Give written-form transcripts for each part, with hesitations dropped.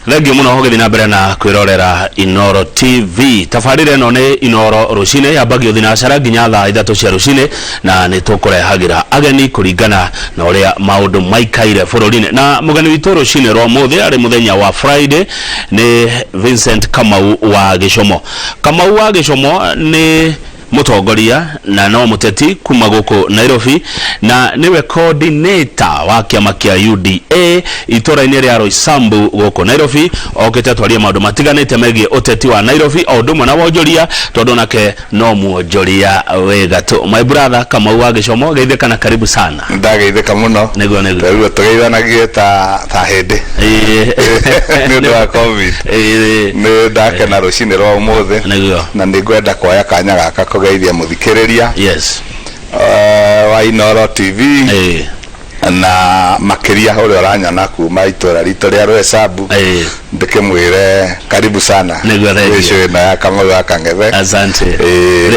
Thengiũ mũno ũgĩthiĩ na mbere na kwĩrorera Inoro TV. Tabarĩra ĩno nĩ Inoro rũcinĩ yambagio thinacara nginya thaa 3 cia rũcinĩ na nĩ tũkũrehagĩra ageni kũringana na ũrĩa maũndũ maikaire bũrũri-inĩ. Na mũgeni witũ rũcinĩ rwa ũmũthĩ arĩ mũthenya wa Friday nĩ Vincent Kamau wa Gĩcomo. Kamau wa Gĩcomo nĩ mũtongoria na no mũteti kuma gũkũ Nairobi na nĩwe coordinator wa kĩama kĩa UDA itũra-inĩ rĩa Roysambu gũkũ Nairobi. Okĩte twarie maũndũ matiganĩte megiĩ ũteti wa Nairobi o ũndũ ũmwe na wonjoria tondũ nake no muonjoria wĩ gatũ. My brother Kamau wa Gĩcomo, geithĩka na karibu sana. Ndageithĩka mũno. Nĩguo, nĩguo. Rĩu tũgeithanagie ta hĩndĩ nĩ ũndũ wa COVID. Nĩ ndakena rũcinĩ rwa ũmũthĩ. Na nĩ ngwenda kuoya kanya gaka kũgeithia mũthikĩrĩria wa Inoro TV na makĩria ũrĩa ũranyona kuma itũra ritũ rĩa Roysambu, ndĩkĩmwĩre karibu sana. Nĩguo, thank you. Rĩcio ĩno ya Kamau wa Kang'ethe. Asante.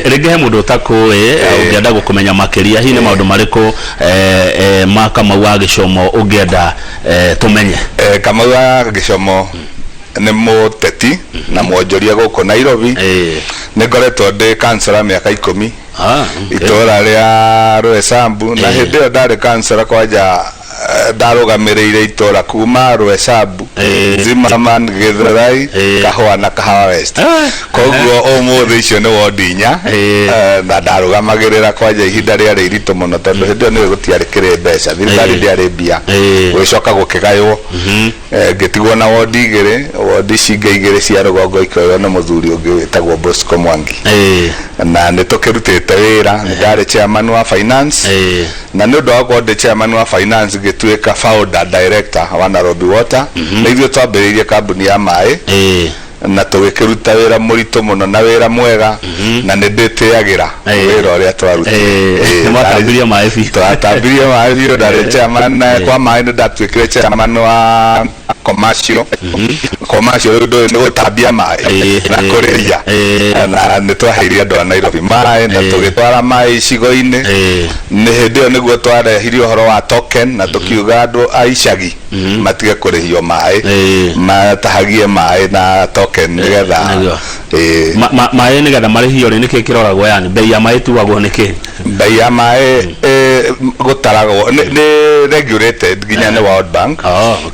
Rĩngĩ he mũndũ ũtakũĩ ũngĩenda gũkũmenya makĩria, hihi nĩ maũndũ marĩkũ ma Kamau wa Gĩcomo ũngĩenda tũmenye? Kamau wa Gĩcomo nĩ mũteti na mwonjoria gũkũ Nairobi. Nĩ ngoretwo ndĩ kansora mĩaka 10 itũra rĩa Roysambu, na hĩndĩ ĩyo ndarĩ kansora kwanja ndarũgamĩrĩire itũra kuma Roysambu, Zimmerman, Githurai, Kahũa na Kahawa West. Koguo ũmũthĩ icio nĩ wondi 4, na ndarũgamagĩrĩra kwanja ihinda rĩarĩ iritũ mũno tondũ hĩndĩ ĩyo nĩwe gũtiarĩ kĩrĩ mbeca, thirikari ndĩarĩ mbia, gũgĩcoka gũkĩgaywo, ngĩtigwo na wondi 2. Wondi ici ingĩ 2 cia rũgongo ikĩoywo nĩ mũthuri ũngĩ wĩtagwo Bosco Mwangi. Na nĩ tũkĩrutĩte wĩra, nĩ ndarĩ chairman wa finance, na nĩ ũndũ wa gũkorwo ndĩ chairman wa finance ngĩtuĩka founder director wa Nairobi Water. Nĩ ithuĩ twambĩrĩirie kambuni ya maĩ na tũgĩkĩruta wĩra mũritũ mũno na wĩra mwega, na nĩ ndĩtĩagĩra wĩra ũrĩa twarutire. Nĩ mwatambirie maĩ biũ. Twatambirie maĩ biũ. Ndarĩ chairman kwa maĩ, nĩ ndatuĩkire chairman wa commercial. Commercial rĩu ndũĩ nĩ gũtambia maĩ na kũrĩria, na nĩ twaheire andũ a Nairobi maĩ na tũgĩtwara maĩ icigo-inĩ. Nĩ hĩndĩ ĩyo nĩguo twarehire ũhoro wa token na tũkiuga andũ a icagi matige kũrĩhio maĩ, matahagie maĩ na token nĩgetha Maĩ nĩgetha marĩhio rĩ, nĩkĩ kĩroragwo? Yani bei ya maĩ tuagwo nĩkĩ? Bei ya maĩ gũtaragwo nĩ regulated nginya nĩ World Bank.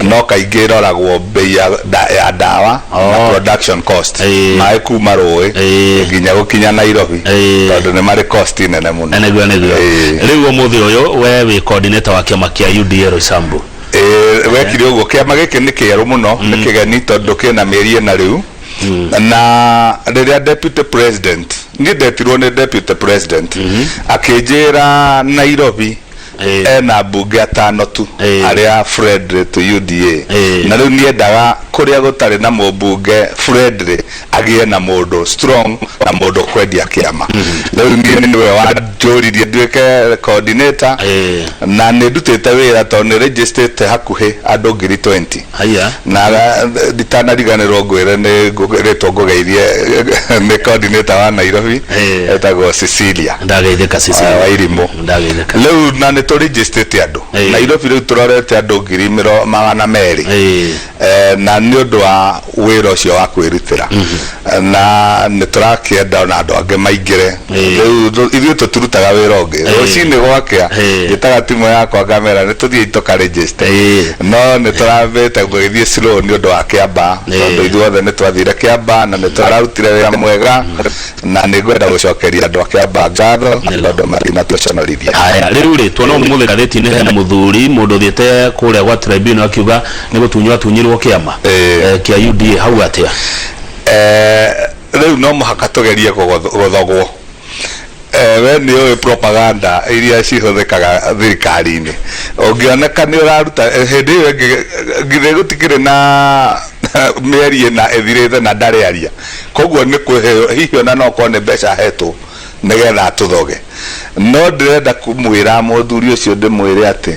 No kaingĩ ĩroragwo bei ya ndawa na production cost, maĩ kuma rũĩ nginya gũkinya Nairobi, tondũ nĩ marĩ cost nene mũno. Nĩguo. Rĩu ũmũthĩ ũyũ we wĩ coordinator wa kĩama kĩa UDA Roysambu. Wekire ũguo, kĩama gĩkĩ nĩ kĩerũ mũno, nĩ kĩgeni tondũ kĩna mĩeri 4 rĩu, na rĩrĩa deputy president, niĩ ndetirwo nĩ deputy president akĩnjĩra Nairobi ena mbunge 5 tu arĩa friendly to UDA, na rĩu niendaga kũrĩa gũtarĩ na mũmbunge friendly agĩe na mũndũ strong na mũndũ kwendia kĩama. Rĩu niĩ nĩwe wanjũririe nduĩke coordinator, na nĩ ndutĩte wĩra tondũ nĩ registrĩte hakuhĩ andũ 20,000. Na nditanariganĩrwo ngwĩre nĩ rĩtwa ngũgeithie nĩ coordinator wa Nairobi etagwo Cecilia. Ndageithĩka, Cecilia. Wairimũ. Ndageithĩka. Rĩu na nĩ tũregistrĩte andũ Nairobi, rĩu tũrorete andũ 200,000, na nĩ ũndũ wa wĩra ũcio wa kwĩrutĩra, na nĩ tũrakĩenda ona andũ angĩ maingĩre. Rĩu ithuĩ tũtirutaga wĩra ũngĩ, rũcinĩ gwakĩa njĩtaga timu yakwa ngamera nĩ tũthiĩ tũkaregister, no nĩ tũrambĩte gũgĩthiĩ slow nĩ ũndũ wa Kĩamba, tondũ ithuothe nĩ twathire Kĩamba na nĩ tũrarutire wĩra mwega, na nĩ ngwenda gũcokeria andũ a Kĩamba ngatho tondũ matinatũconorithia. Haya, rĩu rĩ, tuona ũmũthĩ ngathĩti-inĩ hena mũthuri mũndũ ũthiĩte kũrĩa gwa tribunal akiuga nĩ gũtunywo atunyirwo kĩama kĩa UDA. Hau atĩa? Rĩu no mũhaka tũgerie gũthogwo. We nĩ ũĩ propaganda iria cihũthĩkaga thirikari-inĩ, ũngĩoneka nĩ ũraruta hĩndĩ ĩyo ĩngĩ githĩ gũtikĩrĩ na mĩeri 4 ĩthirĩte na ndarĩ aria, koguo nĩ kwĩheo hihi ona no korwo nĩ mbeca ahetwo nĩgetha atũthoge. No ndĩrenda kũmwĩra mũthuri ũcio, ndĩmwĩre atĩ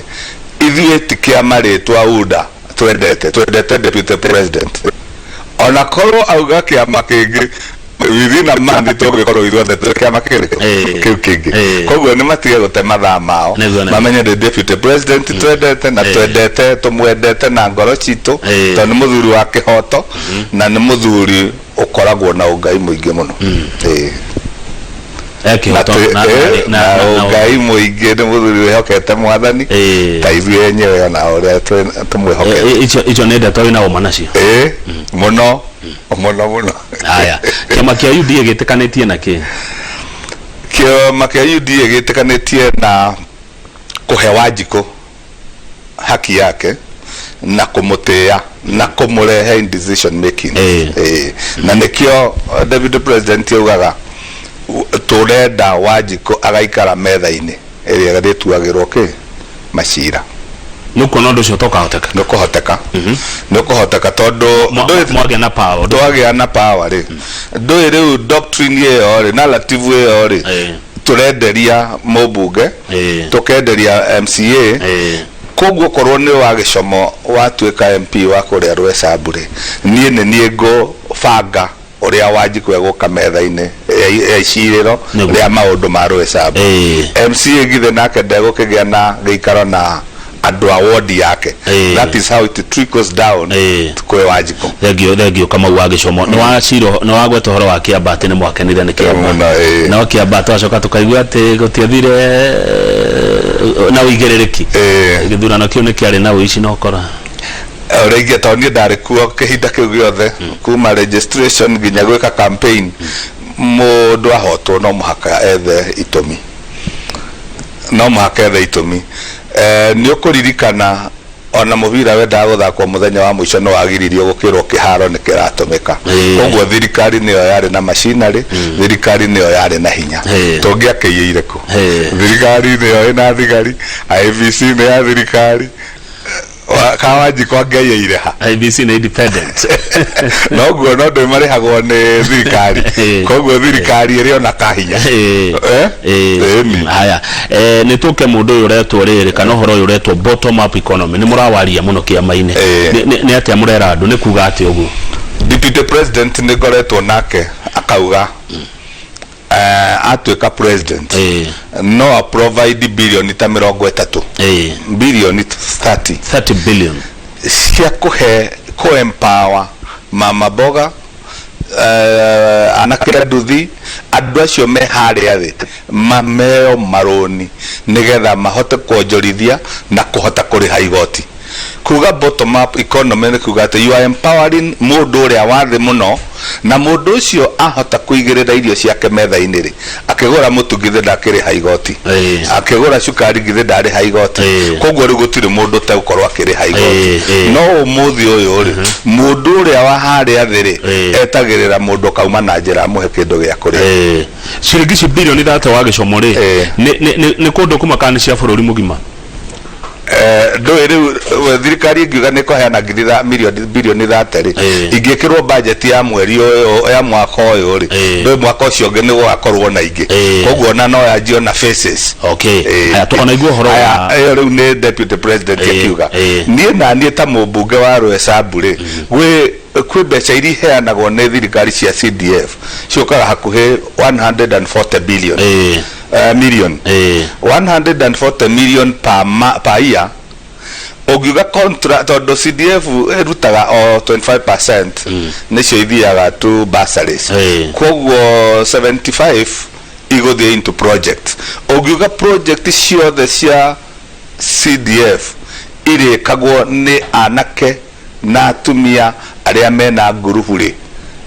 ithuĩ ti kĩama rĩtwa UDA twendete, twendete deputy president, ona korwo auga kĩama kĩngĩ. Within a month tũgũgĩkorwo ithuothe tũrĩ kĩama kĩrĩkũ? Kĩu kĩngĩ. Koguo nĩ matige gũte mathaa mao. Mamenye nĩ deputy president twendete na twendete tũmwendete na ngoro citũ, tondũ nĩ mũthuri wa kĩhoto na nĩ mũthuri ũkoragwo na ũngai mũingĩ mũno. Na kĩhoto na ũngai mũingĩ, nĩ mũthuri wĩhokete mwathani ta ithuĩ enyewe ona ũrĩa tũmwĩhokete. Icio nĩ ndeto wĩna ũma nacio? Ĩĩ, mũno mũno mũno. Haya, kĩama kĩa UDA gĩtĩkanĩtie na kĩ? Kĩama kĩa UDA gĩtĩkanĩtie na kũhe Wanjikũ haki yake na kũmũtĩĩa na kũmũrehe in decision making. Na nĩkĩo deputy president augaga tũrenda Wanjikũ agaikara metha-inĩ ĩrĩa ĩrĩtuagĩrwo kĩ macira. Nĩ ũkuona ũndũ ũcio tokahoteka? Nĩ ũkũhoteka, nĩ ũkũhoteka tondũ Mwagĩa na power. Twagĩa na power rĩ, ndũĩ rĩu doctrine ĩyo rĩ, narrative ĩyo rĩ, tũrenderia mũmbunge, tũkenderia MCA. Koguo korwo nĩ wa gĩcomo watuĩka MP wa kũrĩa Rwesambu rĩ, niĩ nĩ niĩ ngũbanga ũrĩa Wanjikũ egũka metha-inĩ ya icirĩro rĩa maũndũ ma Rwesambu. MCA githĩ nake ndegũkĩgĩa na gĩikaro na andũ a ward yake? That is how it trickles down kwĩ Wanjikũ. Thengio, thengio, Kamau wa Gĩcomo. Nĩ waciro nĩ wagweta ũhoro wa Kĩamba atĩ nĩ mwakenire nĩ Kĩamba. Mũno, ĩĩ. No Kĩamba twacoka tũkaigua atĩ gũtiathire na ũigĩrĩrĩki. Gĩthurano kĩu nĩ kĩarĩ na ũici na ũkora. Ũrĩa ingĩ, tondũ niĩ ndarĩ kuo kĩhinda kĩu gĩothe kuma registration nginya gwĩka campaign, mũndũ ahotwo no mũhaka ethe itũmi, no mũhaka ethe itũmi. Nĩ ũkũririkana ona mũbira wendaga gũthakwo mũthenya wa mũico no wagiririo gũkĩrwo kĩharo nĩ kĩratũmĩka. Koguo thirikari nĩyo yarĩ na machinery, thirikari nĩyo yarĩ na hinya. Tũngĩakĩiyĩire kũ? Thirikari nĩyo ĩna thigari, IEBC nĩ ya thirikari. Kawanjikũ angĩaiyĩire ha? IEBC nĩ independent. Noguo no ndĩ marĩhagwo nĩ thirikari. Koguo thirikari ĩrĩ ona kahinya. Eh? Ĩni. Haya, nĩ tũke mũndũ ũyũ ũretwo rĩrĩ kana ũhoro ũyũ ũretwo bottom up economy, nĩ mũrawaria mũno kĩama-inĩ. Nĩ atĩa mũrera andũ? Nĩ kuga atĩa ũguo? Deputy president nĩ ngoretwo nake akauga atuĩka president no a provide bilioni ta 30, bilioni 30. 30 billion. Cia kũhe kũ empower mama mboga, anake a nduthi, andũ acio me harĩa thĩ, mameo marũni nĩgetha mahote kuonjorithia na kũhota kũrĩha igoti. Kuga bottom up economy nĩ kuga atĩ you are empowering mũndũ ũrĩa wa thĩ mũno, na mũndũ ũcio ahota kũigĩrĩra irio ciake metha-inĩ rĩ, akĩgũra mũtu githĩ ndakĩrĩha igoti? Akĩgũra cukari githĩ ndarĩha igoti? Koguo rĩu gũtirĩ mũndũ ũtegũkorwo akĩrĩha igoti. No ũmũthĩ ũyũ rĩ, mũndũ ũrĩa wa harĩa thĩ rĩ, etagĩrĩra mũndũ kauma na njĩra amũhe kĩndũ gĩa kũrĩa. Ciringi ici bilioni 30 wa gĩcomo rĩ, nĩ kũndũ kũmwe kana nĩ cia bũrũri mũgima? Ndũĩ rĩu thirikari ĩngiuga nĩ kũheana ngiri milioni bilioni 30 rĩ, ingĩkĩrwo budget ya mweri ũyũ, ya mwaka ũyũ rĩ, ndũĩ mwaka ũcio ũngĩ nĩ gũgakorwo na ingĩ. Koguo ona no yanjie na phases. Haya, tũkanaigua ũhoro wa Ĩyo rĩu nĩ deputy president akiuga. Niĩ na niĩ ta mũmbunge wa Rwesambu rĩ, kwĩ mbeca iria iheanagwo nĩ thirikari cia CDF ciũkaga hakuhĩ 140 billion, million, 140 million per year. Ũngiuga contra, tondũ CDF ĩrutaga o 25% nĩcio ithiaga to bursaries, koguo 75 igũthiĩ into project. Ũngiuga project ciothe cia CDF irĩkagwo nĩ anake na atumia arĩa mena ngurubu rĩ,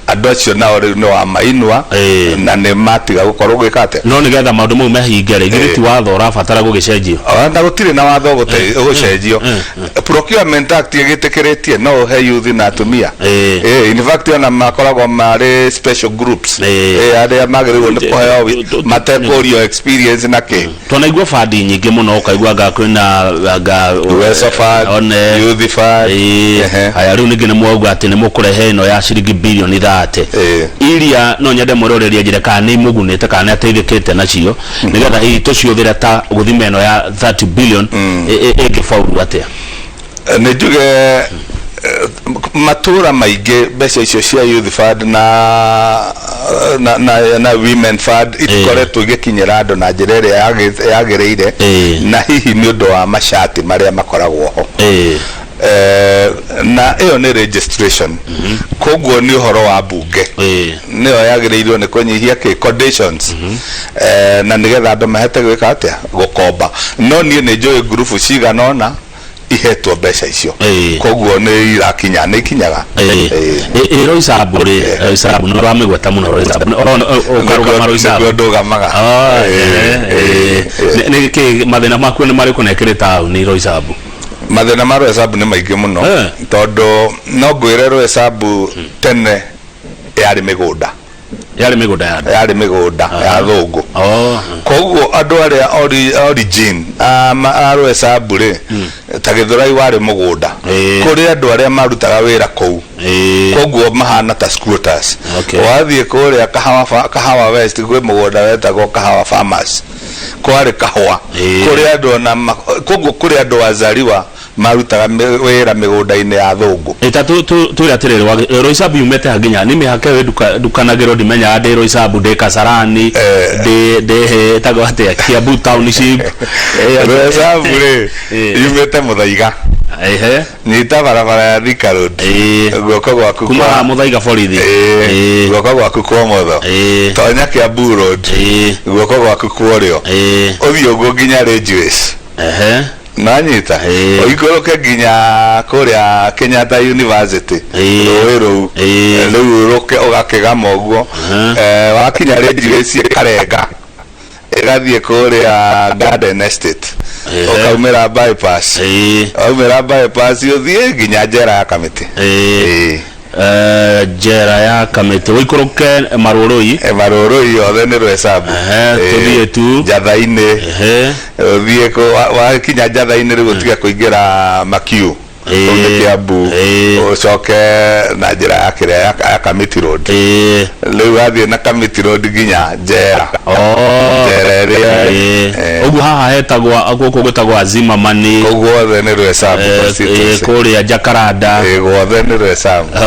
andũ acio nao rĩu nĩ wamainua na nĩ matiga gũkorwo gwĩka atĩa? No nĩgetha maũndũ mau mahinge rĩ, githĩ ti watho ũrabatara gũgĩcenjio? Ona gũtirĩ na watho ũgũcenjio. Procurement Act ĩgĩtĩkĩrĩtie no ũhe youth na atumia. In fact ona makoragwo marĩ special groups arĩa magĩrĩirwo nĩ kũheo matekũrio experience na kĩ. Twanaigua fund nyingĩ mũno, ũkaigua anga kwĩna anga Uwezo Fund, one Youth Fund. Haya, rĩu ningĩ nĩ mwauga atĩ nĩ mũkũrehe ĩno ya ciringi bilioni 30 iria no nyende mwĩroreria njĩre kana nĩ imũgunĩte kana nĩ ateithĩkĩte nacio, nĩgetha hihi tũciũthĩre ta gũthima ĩno ya 30 billion ĩngĩbauru atĩa. Nĩ njuge Matũra maingĩ mbeca icio cia youth fund na women fund itikoretwo igĩkinyĩra andũ na njĩra ĩrĩa yagĩrĩire, na hihi nĩ ũndũ wa macati marĩa makoragwo ho. Na ĩyo nĩ registration, koguo nĩ ũhoro wa mbunge, nĩyo yagĩrĩirwo nĩ kũnyihia kĩ conditions, na nĩgetha andũ mahote gwĩka atĩa, gũkomba. No niĩ nĩ njũĩ ngurubu cigana ũna ihetwo mbeca icio, koguo nĩ irakinya, nĩ ikinyaga. Ĩ Roysambu rĩ, Roysambu nĩ ũramĩgweta mũno, Roysambu ũkarũgama Roysambu? Nĩkuo ndũgamaga. Nĩ kĩ mathĩna makuo nĩ marĩkũ na ĩkĩrĩ taũni Roysambu? Mathĩna ma Roysambu nĩ maingĩ mũno, tondũ no ngwĩre Roysambu tene yarĩ mĩgũnda. Yarĩ mĩgũnda ya andũ? Yarĩ mĩgũnda ya thũngũ. Koguo andũ arĩa origin a Roysambu rĩ, ta Gĩthũrai warĩ mũgũnda kũrĩ andũ arĩa marutaga wĩra kũu, koguo mahana ta squatters. Wathiĩ kũrĩa Kahawa West kwĩ mũgũnda wetagwo Kahawa Farmers, kwarĩ kahũa kũrĩ andũ ona koguo kũrĩ andũ wazaliwa marutaga wĩra mĩgũnda-inĩ ya thũngũ. Ĩta twĩre atĩrĩrĩ, Roysambu yumĩte ha nginya nĩ mĩhaka ĩyo ndukanagĩrwo, ndimenyaga ndĩ Roysambu, ndĩ Kasarani, ndĩ ĩtagwo atĩa, Kiambu Township. Roysambu rĩ, yumĩte Mũthaiga. Nyita barabara ya Thika Road, guoko gwaku kuma Mũthaiga borithi. Guoko gwaku kwa ũmotho, tonya Kiambu Road, guoko gwaku kwa ũrĩo, ũthiĩ ũguo nginya Ridgeways, nanyita ũikũrũke nginya kũrĩa Kenyatta University, rũĩ rũu rĩu rũke ũgakĩgama ũguo. Wakinya Ridgeways ĩkarenga ĩgathiĩ kũrĩa Garden Estate, ũkaumĩra bypass, waumĩra bypass ũthiĩ nginya njera ya Kamĩtĩ. Njera ya Kamĩtĩ, ũikũrũke Marũrũi. Marũrũi yothe nĩ Roysambu. Tũthiĩ tu. Njatha-inĩ, ũthiĩ wakinya Njatha-inĩ rĩu ũtige kũingĩra Makiu, kũu nĩ Kiambu, ũcoke na njĩra ya kĩrĩa ya Kamiti Road. Rĩu wathiĩ na Kamiti Road nginya njera, njera ĩrĩa Ũguo haha hetagwo gũkũ gwĩtagwo Azima Money. Kũu guothe nĩ Roysambu constituency. Kũrĩa Jacaranda. Guothe nĩ Roysambu.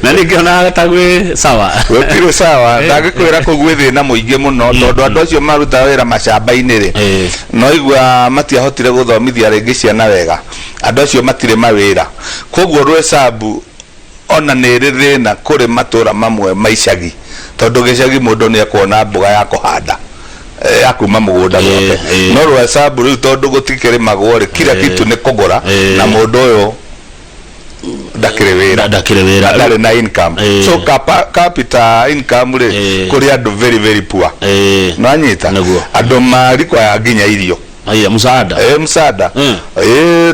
Na nĩngĩonaga ta gwĩ sawa. Gũtirĩ sawa, ndangĩkwĩra kũu gwĩ thĩna mũingĩ mũno, tondũ andũ acio marutaga wĩra macamba-inĩ rĩ, no igua matiahotire gũthomithia rĩngĩ ciana wega, andũ acio matirĩ mawĩra. Koguo Roysambu ona nĩ ĩrĩ thĩna kũrĩ matũra mamwe ma icagi, tondũ gĩcagi mũndũ nĩ ekuona mboga ya kũhanda, ya kuma mũgũnda gwake, no Roysambu rĩu tondũ gũtikĩrĩmagwo rĩ, kila kitu nĩ kũgũra, na mũndũ ũyũ ndakĩrĩ wĩra. Ndakĩrĩ wĩra. Ndarĩ na income. So capital income rĩ, kũrĩ andũ very very poor. Nanyita? Nĩguo. Andũ marikwaya nginya irio. Aya msaada. Msaada.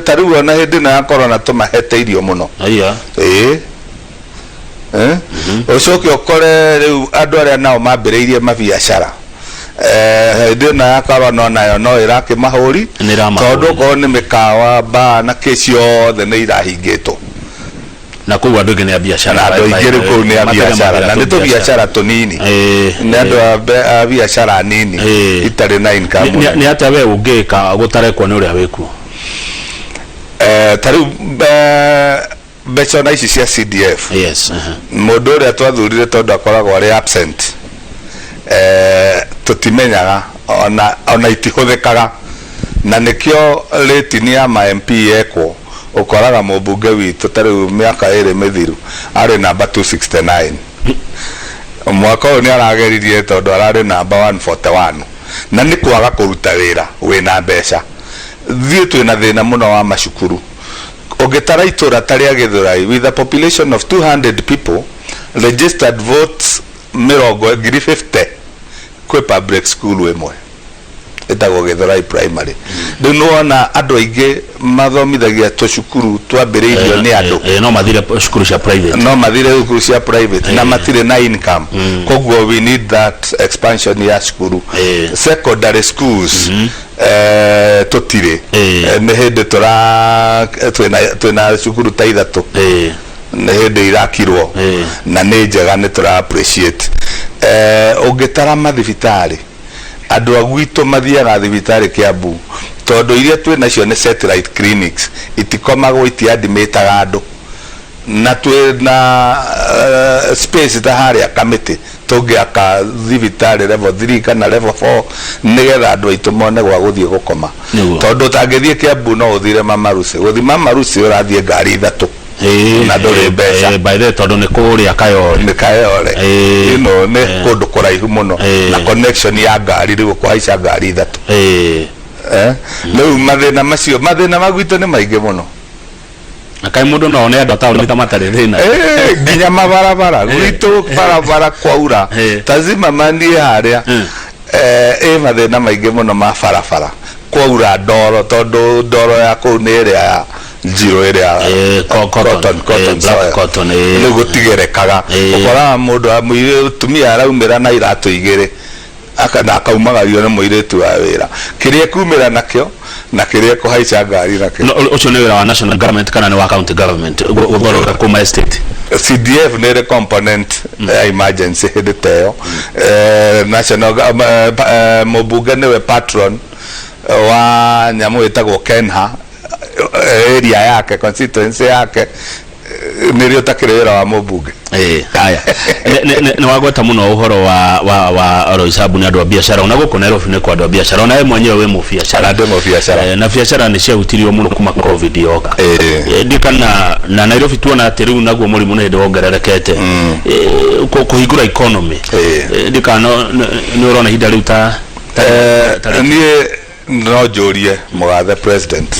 Ta rĩu ona hĩndĩ ĩno ya corona tũmahete irio mũno. Ĩĩ. Ũcoke ũkore rĩu andũ arĩa nao mambĩrĩirie mabiacara hĩndĩ ĩno ya corona onayo no ĩrakĩmahũri. Nĩ ĩramahũri. Tondũ okorwo nĩ mĩkawa, baa na kĩ ciothe nĩ irahingĩtwo. Na kũu andũ aingĩ nĩ a biacara. Na andũ aingĩ rĩu kũu nĩ a biacara, na nĩ tũbiacara tũnini, nĩ andũ a biacara nini itarĩ na income. Nĩ atĩa we ũngĩka gũtarekwo nĩ ũrĩa wĩkuo? Ta rĩu mbeca ona ici cia CDF, mũndũ ũrĩa twathurire, tondũ akoragwo arĩ absent, tũtimenyaga ona itihũthĩkaga, na nĩkĩo rĩtini ya ma MP yekwo ũkoraga mũmbunge witũ ta rĩu mĩaka 2 mĩthiru arĩ namba 269, mwaka ũyũ nĩ arageririe tondũ ararĩ namba 141, na nĩ kwaga kũruta wĩra wĩna mbeca. Thiĩ twĩna thĩna mũno wa macukuru. Ũngĩtara itũra ta rĩa Gĩthũrai with a population of 200 people, registered votes mĩrongo ngiri 50, kwĩ public school ĩmwe ĩtagwo Gĩthũrai Primary. Rĩu nĩwona andũ aingĩ mathomithagia tũcukuru twambĩrĩirio nĩ andũ. No mathire cukuru cia private. No mathire cukuru cia private na matirĩ na income, koguo we need that expansion ya cukuru, secondary schools. Tũtirĩ. Nĩ hĩndĩ tũra twĩna cukuru ta ithatũ, nĩ hĩndĩ irakirwo, na nĩ njega, nĩ tũra appreciate. Ũngĩtara mathibitarĩ, andũ a gwitũ mathiaga thibitarĩ Kiambu, tondũ iria twĩ nacio nĩ satellite clinics, itikomagwo, itiadimĩtaga andũ. Na twĩ na space ta harĩa Kamĩtĩ, tũngĩaka thibitarĩ level 3 kana level 4 nĩgetha andũ aitũ mone gwa gũthiĩ gũkoma. Tondũ ũtangĩthiĩ Kiambu no ũthire Mama Lucy. Gũthiĩ Mama Lucy ũrathiĩ ngari ithatũ na ndũrĩ mbeca. By the way, tondũ nĩ kũrĩa Kayole. Nĩ Kayole. You know, nĩ kũndũ kũraihu mũno na connection ya ngari rĩu ũkũhaica ngari ithatũ. Rĩu mathĩna macio, mathĩna ma gwitũ nĩ maingĩ mũno. Na kaĩ mũndũ no one andũ a taũni ta matarĩ thĩna. Nginya mabarabara gwitũ, barabara kwaura ta Zimmerman harĩa ĩ mathĩna maingĩ mũno ma barabara kwaura ndoro, tondũ ndoro ya kũu nĩ ĩrĩa ya njirũ ĩrĩa cotton, cotton black soil. Cotton. Rĩu gũtigerekaga. Ũkoraga mũndũ mũtumia araumĩra na iratũ igĩrĩ na akaumagario nĩ mũirĩtu wa wĩra kĩrĩa ekumĩra nakĩo na kĩrĩa ekũhaica ngari nakĩo. No, ũcio nĩ wĩra wa national government kana nĩ wa county government gũthondeka kuma estate? CDF nĩ ĩrĩ component ya emergency hĩndĩ ta ĩyo. National mũmbunge nĩwe patron wa nyamũ ĩtagwo Kenha, area yake, constituency yake, nĩrĩo ũtakĩrĩ wĩra wa mũmbunge. Haya, nĩ wagweta mũno ũhoro wa Roysambu nĩ andũ a biacara, ona gũkũ Nairobi nĩ kwa andũ a biacara, ona we mwenyewe wĩ mũbiacara. Ona ndĩ mũbiacara. Na biacara nĩ ciahutirio mũno kuma COVID yoka. Ndikana na Nairobi tuona atĩ rĩu naguo mũrimũ nĩ hĩndĩ wongererekete. Kũhingũra economy, ndikana nĩ ũrona ihinda rĩu ta Niĩ no njũrie mũgathe President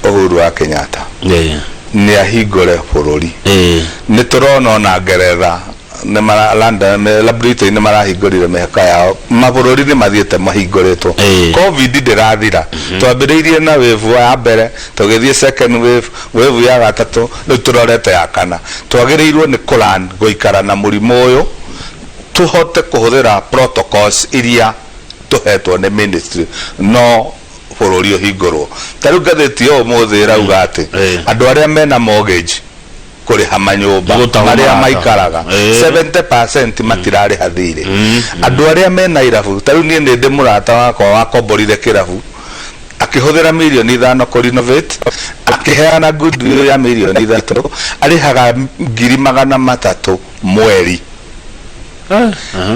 Uhuru wa Kenyatta nĩ ahingũre bũrũri. Nĩ tũrona ona Ngeretha nĩ mara London la Britain nĩ marahingũrire mĩhaka yao, mabũrũri nĩ mathiĩte mahingũrĩtwo. COVID ndĩrathira. Twambĩrĩirie na wave ya mbere, tũgĩthiĩ second wave, wave ya gatatũ, rĩu tũrorete ya kana. Twagĩrĩirwo nĩ kũlearn gũikara na mũrimũ ũyũ, tũhote kũhũthĩra protocols iria tũhetwo nĩ ministry, no bũrũri ũhingũrwo. Ta rĩu ngathĩti ya ũmũthĩ ĩrauga atĩ andũ arĩa mena mortgage kũrĩha manyũmba Nĩgũtahwo marĩa marata. maikaraga, 70% matirarĩha thirĩ. Andũ arĩa mena irabu, ta rĩu niĩ nĩ ndĩ mũrata wakwa wakomborire kĩrabu, akĩhũthĩra mirioni 5 kũ renovate, akĩheana goodwill ya mirioni 3, arĩhaga 300,000 mweri.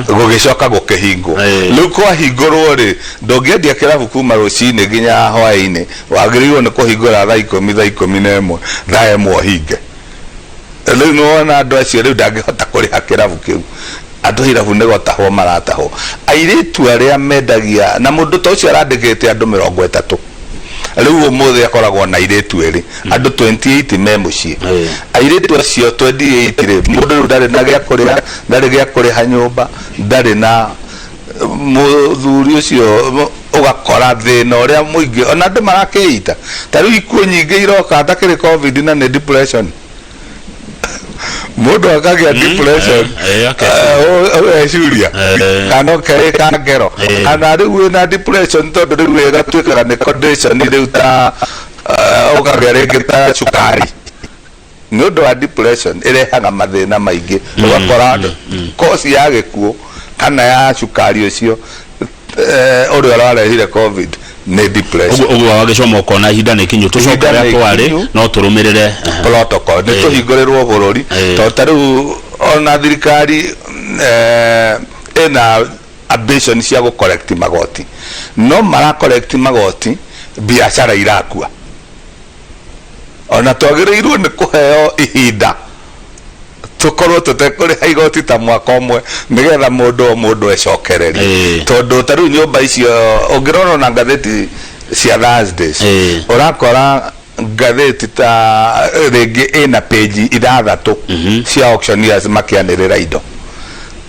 Gũgĩcoka gũkĩhingwo. Rĩu kwahingũrwo rĩ, ndũngĩendia kĩrabu kuma rũcinĩ nginya hwaĩ-inĩ, wagĩrĩirwo nĩ kũhingũra thaa 10, thaa 11, thaa 1 ũhinge. Rĩu nĩwona andũ acio rĩu ndangĩhota kũrĩha kĩrabu kĩu. Andũ a irabu nĩ gũtahwo maratahwo, airĩtu arĩa mendagia, na mũndũ ta ũcio arandĩkĩte andũ 30, rĩu ũmũthĩ akoragwo na airĩtu erĩ, andũ 28 me mũciĩ. Airĩtu acio 28 rĩ, mũndũ rĩu ndarĩ na gĩa kũrĩa, ndarĩ gĩa kũrĩha nyũmba, ndarĩ na mũthuri ũcio, ũgakora thĩna ũrĩa mũingĩ ona andũ marakĩita. Ta rĩu ikuũ nyingĩ iroka atakĩrĩ COVID na nĩ depression, mũndũ akagĩa depression, ũgeciria kana ũkeĩka ngero, kana rĩu wĩna depression, tondũ rĩu ĩgatuĩkaga nĩ condition rĩu ta ũkagĩa rĩngĩ ta cukari nĩ ũndũ wa depression, ĩrehaga mathĩna maingĩ. Ũgakora kosi ya gĩkuũ kana ya cukari ũcio ũrĩa ũrarehire COVID nĩ depression. Ũguo wagĩcoma ũkona ihinda nĩ ikinyu tũcoke Ihinda ũrĩa nĩ twarĩ ikinyu. no tũrũmĩrĩre Protocol nĩ tũhingũrĩrwo bũrũri, tondũ ta rĩu ona thirikari ĩna ambition cia gũ collect magoti, no mara collect magoti biacara irakua. Ona twagĩrĩirwo nĩ kũheo ihinda tũkorwo tũtekũrĩha igoti ta mwaka ũmwe, nĩgetha mũndũ o mũndũ ecokererie, tondũ ta rĩu nyũmba icio ũngĩrora ona ngathĩti cia Thursdays, ũrakora ngathĩti ta rĩngĩ ĩna page ithathatũ cia auctioneers makĩanĩrĩra indo,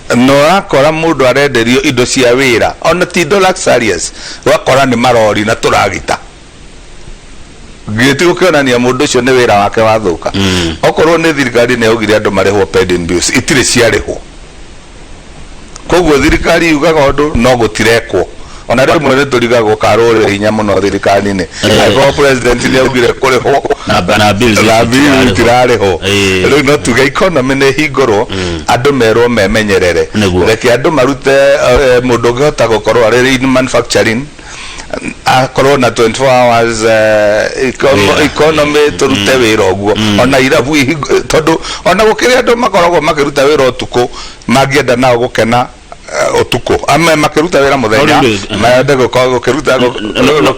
na ũrakora mũndũ arenderio indo cia wĩra, ona ti indo luxurious, ũgakora nĩ marori na tũragita gĩti, gũkĩonania mũndũ ũcio nĩ wĩra wake wathũka. Okorwo nĩ thirikari nĩ yaugire andũ marĩhwo pending bills, itirĩ ciarĩhwo. Koguo thirikari yugaga ũndũ no gũtirekwo. Ona rĩmwe nĩ tũrigagwo karũrĩ hinya mũno thirikari-inĩ, angĩkorwo president nĩ augire kũrĩhwo na bills na bill itirarĩhwo. Itirarĩhwo. Rĩu no tuge economy nĩ hingũrwo, andũ merwo memenyerere. Reke andũ marute, mũndũ ũngĩhota gũkorwo arĩ in manufacturing. Akorwo na 24 hours Wĩra. economy, tũrute wĩra ũguo ona irabu tondũ ona gũkĩrĩ andũ makoragwo makĩruta wĩra ũtukũ, mangĩenda nao gũkena ũtukũ, ame makĩruta wĩra mũthenya No rĩu rĩ, mende gũkorwo gũkĩruta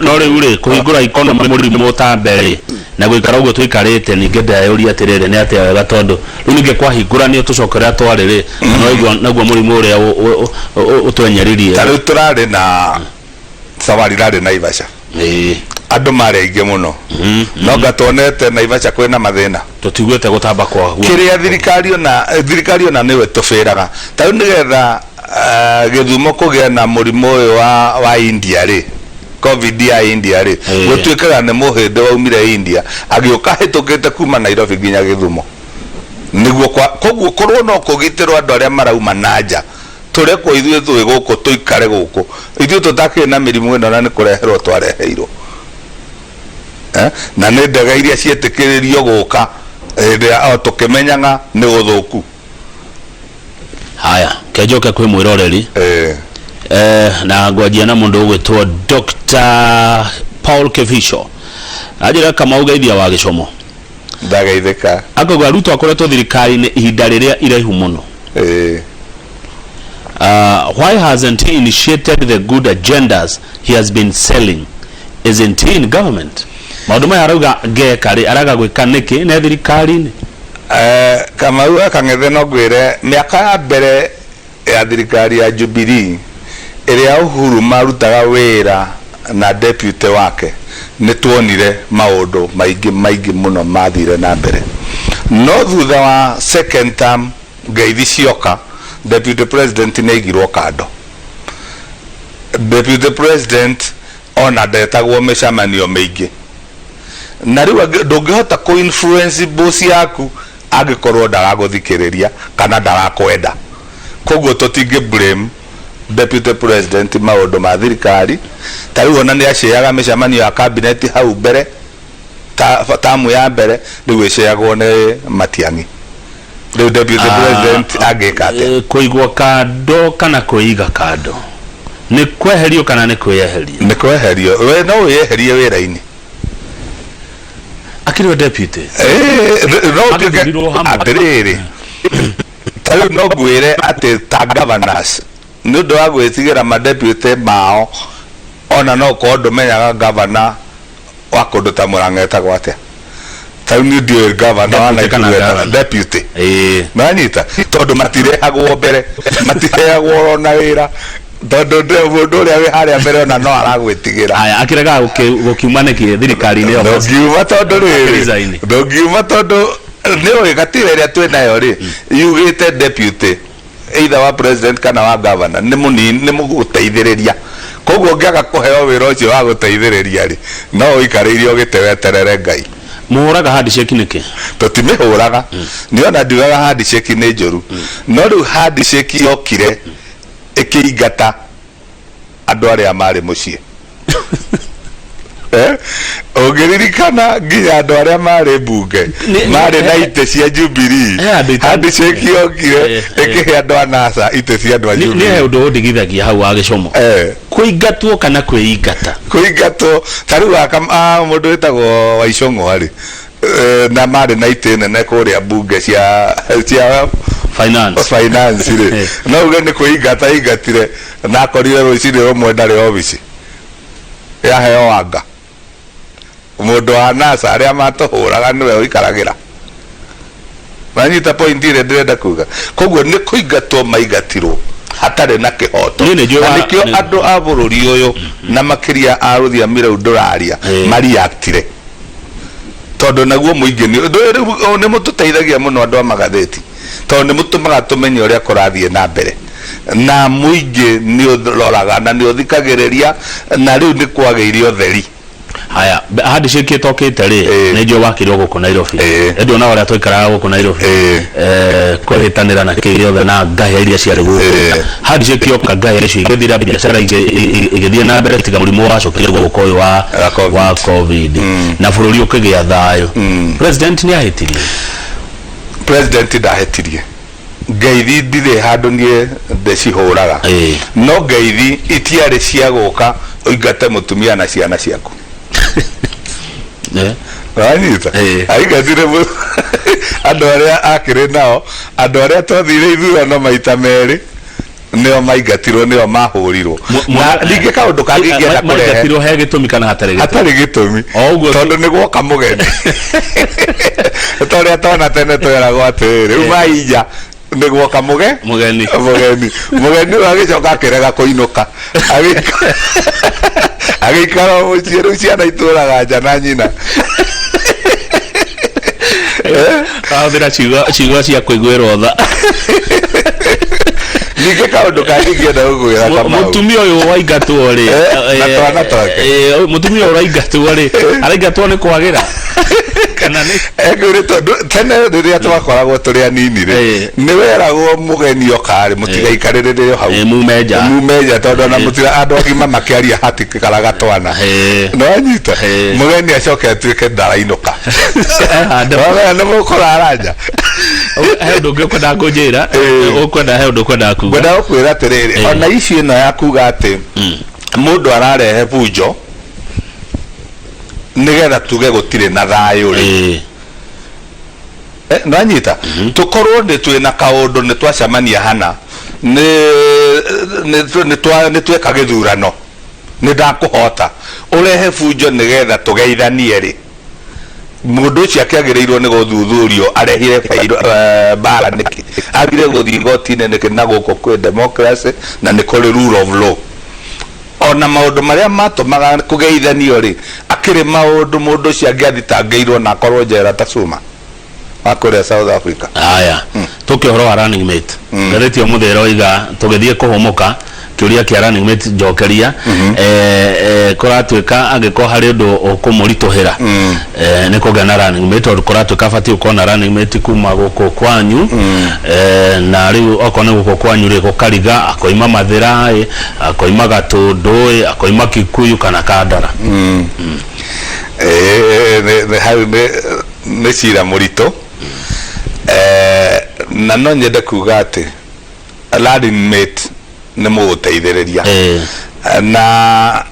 No rĩu rĩ, kũhingũra economy mũrimũ ũtambe rĩ, na gũikara ũguo tũikarĩte, ningĩ ndeyũria atĩrĩrĩ, nĩ atĩa wega, tondũ rĩu ningĩ kwahingũranio tũcoke ũrĩa twarĩ rĩ, no naguo mũrimũ ũrĩa ũtwenyeririe. Ta rĩu tũrarĩ na safari, rarĩ Naivasha, andũ marĩ aingĩ mũno, no nga tuonete Naivasha kwĩna mathĩna. Tũtiguĩte gũtamba kwaguo. Kĩrĩa thirikari ona nĩwe tũbĩraga ta rĩu nĩgetha Gĩthumo kũgĩa na mũrimũ ũyũ wa India rĩ, COVID ya India rĩ, gũtuĩkaga nĩ mũhĩndĩ waumire India agĩũka hĩtũkĩte kuma Nairobi nginya Gĩthumo, nĩguo koguo korwo no kũgitĩrwo andũ arĩa marauma na nja, tũrekwo ithuĩ twĩ gũkũ tũikare gũkũ, ithuĩ tũtakĩrĩ na mĩrimũ ĩno na nĩ kũreherwo twareheirwo. Na nĩ ndege iria ciĩtĩkĩrĩrio gũka hĩndĩ ya o tũkĩmenyaga nĩ gũthũku. Haya, kenjoke kwĩ mwĩroreri. Na ngwanjia na mũndũ ũgwĩtwo Dr. Paul Kevisho, anjĩra Kamau geithia wa gĩcomo. Ndageithĩka. Akauga Ruto akoretwo thirikari-inĩ ihinda rĩrĩa iraihu mũno. Why hasn't he initiated the good agendas he has been selling? Isn't he in government? Maũndũ maya arauga ngeka rĩ, araga gwĩka nĩkĩ ne thirikari-inĩ? Kamau akang'ethe, no ngwĩre mĩaka ya mbere ya thirikari ya Jubilee ĩrĩa Uhuru marutaga wĩra na deputy wake, nĩ tuonire maũndũ maingĩ maingĩ mũno mathire na mbere, no thutha wa second term ngeithi cioka, deputy president nĩ aigirwo kando. Deputy president ona ndetagwo mĩcemanio mĩingĩ, na rĩu ndũngĩhota kũ influence boss yaku angĩkorwo ndaragũthikĩrĩria kana ndarakwenda. Koguo tũtingĩ blame deputy president maũndũ ma thirikari. Ta rĩu ona nĩ aceaga mĩcemanio ya cabinet hau mbere, tamu ya mbere, rĩu ĩceagwo nĩ Matiang'i. Rĩu deputy president angĩka atĩa? Kũigwo kando kana kwĩiga kando, nĩ kweherio kana nĩ kwĩyeheria? Nĩ kweherio. We no wĩyeherie wĩra-inĩ. Akĩrĩ o deputy. No ũtuĩke Agĩthurirwo hamwe. Atĩrĩrĩ, ta rĩu no ngwĩre atĩ ta governors, nĩ ũndũ wa gwĩtigĩra madeputy mao, ona no ũkorwo ndũmenyaga governor wa kũndũ ta Murang'a etagwo atĩa. Ta rĩu niĩ ndiũĩ governor wa Deputy kana Nakuru etagwo governor? Deputy. Manyita, tondũ matirehagwo mbere, matiheagwo ona wĩra, tondũ mũndũ ũrĩa wĩ harĩa mbere ona no aragwĩtigĩra. Haya, akĩregaga gũkiuma nĩkĩ thirikari-inĩ ĩyo? Ndũngiuma tondũ rĩrĩ, Resign. ndũngiuma tondũ nĩ ũĩ gatiba ĩrĩa twĩ nayo rĩ, yugĩte deputy either wa president kana wa governor nĩ mũnini, nĩ mũgũteithĩrĩria. Koguo ũngĩaga kũheo wĩra ũcio wa gũteithĩrĩria rĩ, no ũikarĩire ũgĩte weterere Ngai. Mũhũraga handshake nĩkĩ? Tũtimĩhũraga. Nĩ ona ndiugaga handshake nĩ njũru, no rĩu handshake yokire ĩkĩingata andũ arĩa marĩ mũciĩ. Ũngĩririkana nginya andũ arĩa marĩ mbunge marĩ na itĩ cia Jubilee, Andũ handshake yokire ĩkĩhe andũ a NASA itĩ cia andũ a Nĩ he Jubilee. ũndũ ũndigithagia hau wa gĩcomo. Kũingatwo kana kwĩingata? Kũingatwo. Ta rĩu mũndũ wĩtagwo Waicũng'wa rĩ, na marĩ na itĩ nene kũrĩa mbunge cia finance. Finance rĩ, no uge nĩ kwĩingata ingatire, na akorire rũcinĩ rũmwe ndarĩ obici, yaheo anga mũndũ wa NASA arĩa matũhũraga nĩwe ũikaragĩra. Manyita point ĩrĩa ndĩrenda kuga? Koguo nĩ kũingatwo maingatirwo hatarĩ na kĩhoto. Niĩ nĩ njũĩ Na nĩkĩo andũ a bũrũri ũyũ, na makĩria a rũthiami rũu ndũraria, mariaktire, tondũ naguo mũingĩ nĩ ũndũ ũyũ. Rĩu nĩ mũtũteithagia mũno andũ a magathĩti, tondũ nĩ mũtũmaga tũmenye ũrĩa kũrathiĩ na mbere, na mũingĩ nĩ ũroraga na nĩ ũthikagĩrĩria, na rĩu nĩ kwagĩire ũtheri. Haya, handshake ĩtokĩte rĩ, nĩ njũĩ wakirwo gũkũ Nairobi. Ĩndĩ ona ũrĩa twaikaraga gũkũ Nairobi, kwĩhĩtanĩra na kĩ gĩothe na ngahĩa iria ciarĩ gũkũ, handshake yoka, ngahĩa icio igĩthira, biacara igĩthiĩ na mbere, tiga mũrimũ wacokire gũka ũyũ wa Wa COVID. Wa COVID, na bũrũri ũkĩgĩa thayũ. President nĩ ahĩtirie? President ndahĩtirie. Ngeithi ndirĩ handũ niĩ ndĩcihũraga. No ngeithi itiarĩ cia gũka ũingate mũtumia na ciana ciaku. Wanyita? Aingatire andũ arĩa akĩrĩ nao, andũ arĩa twathire ithurano maita merĩ nĩo maingatirwo, nĩo mahũrirwo. Na ningĩ kaũndũ kangĩ ingĩenda kũrehe. Maingatirwo he gĩtũmi kana hatarĩ gĩtũmi? Hatarĩ gĩtũmi. O ũguo Tondũ nĩ gwoka mũgeni. Ta ũrĩa twana tene tweragwo atĩrĩrĩ, umai nja nĩ gwoka mũge Mũgeni. Mũgeni. Mũgeni ũyũ agĩcoka akĩrega kũinũka. Agĩikara o mũciĩ, rĩu ciana itũraga nja na nyina. Ahũthĩra ciugo cia kũiguĩrwo tha. Ningĩ kaũndũ kangĩ ingĩenda gũkwĩra Kamau. Mũtumia ũyũ waingatwo rĩ, Na twana twake. Mũtumia ũyũ ũraingatwo rĩ, araingatwo nĩ kwagĩra kana nĩ Ekwĩrĩtwo tene rĩrĩa twakoragwo tũrĩ anini rĩ, nĩ weragwo mũgeni oka rĩ, mũtigaikarĩrĩre o hau. Mume nja. Mume nja tondũ ona mũtira andũ agima makĩaria hatikaraga twana. Nĩwanyita? Mũgeni acoke atuĩke ndarainũka. Handũ. Wamenya nĩ mũkũrara nja. He ũndũ ũngĩ ũkwenda kũnjĩra? Ũkwenda he ũndũ ũkwenda kuga? Ngwenda gũkwĩra atĩrĩrĩ, ona issue ĩno ya kuga atĩ mũndũ ararehe bunjo nĩgetha tuge gũtirĩ na thayũ rĩ, nĩwanyita? Tũkorwo nĩ twĩna kaũndũ nĩ twacemania hana, nĩ tweka gĩthurano, nĩ ndakũhota, ũrehe bunjo nĩgetha tũgeithanie rĩ, mũndũ ũcio akĩagĩrĩirwo nĩ gũthuthurio arehire mbara nĩkĩ, agire gũthiĩ igoti-inĩ nĩkĩ, na gũkũ kwĩ democracy na nĩ kũrĩ rule of law. Ona maũndũ marĩa matũmaga kũgeithanio rĩ, akĩrĩ maũndũ mũndũ ũcio angĩathitangĩirwo na akorwo njera ta Zuma wa kũrĩa South Africa. Haya, tũke ũhoro wa running mate. Ngathĩti ya ũmũthĩ ĩroiga tũgĩthiĩ kũhũmũka kĩũria kĩa running mate njokeria, kũratuĩka angĩkorwo harĩ ũndũ ũkũmũritũhĩra, nĩ kũgĩa na running mate, tondũ kũratuĩka abatiĩ gũkorwo na running mate kuma gũkũ kwanyu, na rĩu okorwo nĩ gũkũ kwanyu rĩ, gũkariga akoima Mathĩra ĩ, akoima Gatũndũ ĩ, akoima Kikuyu kana Kandara. Hau nĩ cira mũritũ, na no nyende kuga atĩ running mate nĩ mũgũteithĩrĩria na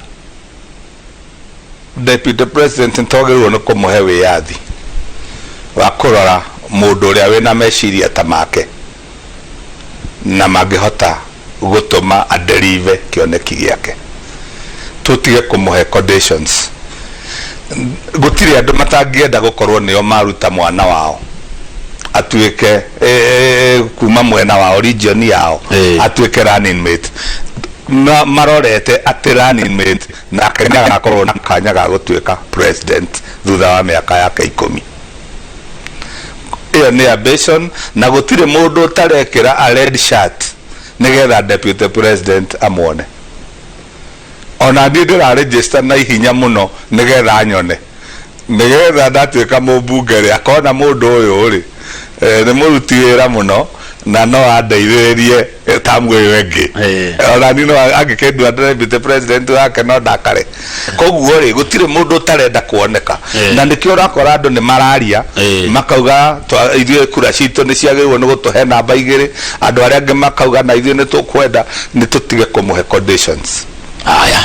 deputy president nĩtwagĩrĩirwo nĩ kũmũhe wĩyathi wa kũrora mũndũ ũrĩa wĩna meciria ta make na mangĩhota gũtũma adelive kĩoneki gĩake. Tũtige kũmũhe conditions. Gũtirĩ andũ matangĩenda gũkorwo nĩo maruta mwana wao atuĩke kuma mwena wao, region yao, atuĩke running mate, na marorete atĩ running mate nake nĩ agakorwo na kanya ga gũtuĩka president thutha wa mĩaka yake 10. Ĩyo nĩ ambition, na gũtirĩ mũndũ ũtarekĩra a red shirt nĩgetha deputy president amuone. Ona niĩ ndĩra register na ihinya mũno nĩgetha nyone, nĩgetha ndatuĩka mũmbunge rĩ, akona mũndũ ũyũ rĩ, nĩ mũruti wĩra mũno na no andeithĩrĩrie tamu ĩyo ĩngĩ. Ona niĩ no angĩkĩndua deputy president wake no ndakare. Koguo rĩ, gũtirĩ mũndũ ũtarenda kuoneka, na nĩkĩo ũrakora andũ nĩ mararia makauga ithuĩ kura citũ nĩ ciagĩrĩirwo nĩ gũtũhe namba 2, andũ arĩa angĩ makauga na ithuĩ nĩ tũkwenda. Nĩ tũtige kũmũhe conditions. Aya,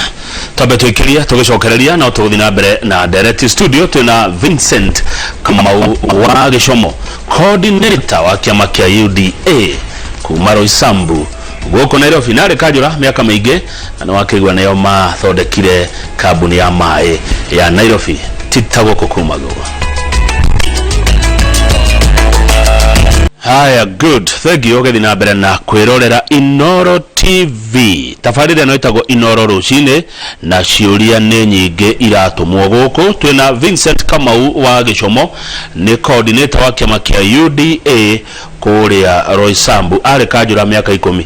twambe twĩkĩrie tũgĩcokereria no tũgũthiĩ na mbere na ndereti. Studio twĩna Vincent Kamau wa Gĩcomo, coordinator wa kĩama kĩa UDA kuma Roysambu gũkũ Nairobi, na arĩ kanjũra mĩaka mĩingĩ, na nĩ wakĩigua nĩo mathondekire kambuni ya maĩ ya Nairobi tita gũkũ kumagwo. Haya, good, thank you. Ũgĩthiĩ na mbere na kwĩrorera Inoro TV, tabarĩra ĩno ĩtagwo Inoro rũcinĩ, na ciũria nĩ nyingĩ iratũmwo gũkũ. Twĩna Vincent Kamau wa Gĩcomo, nĩ coordinator wa kĩama kĩa UDA kũrĩa Roysambu, arĩ kanjũra mĩaka 10.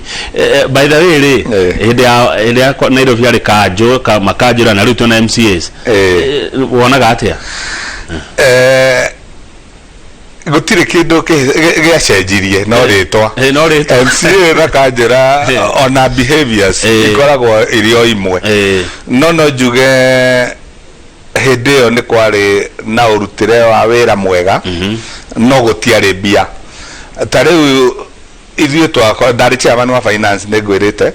By the way rĩ, hĩndĩ ya Nairobi arĩ kanjũ makanjũra, na rĩu twĩna MCAs. Wonaga atĩa? Gũtirĩ kĩndũ gĩacenjirie no rĩtwa. No rĩtwa. MCA na kanjũra ona behaviors ikoragwo irĩ o imwe. No njuge hĩndĩ ĩyo nĩ kwarĩ na ũrutĩre wa wĩra mwega, no gũtiarĩ mbia. Ta rĩu Ithuĩ twakwa ndarĩ chairman wa finance, nĩ ngwĩrĩte,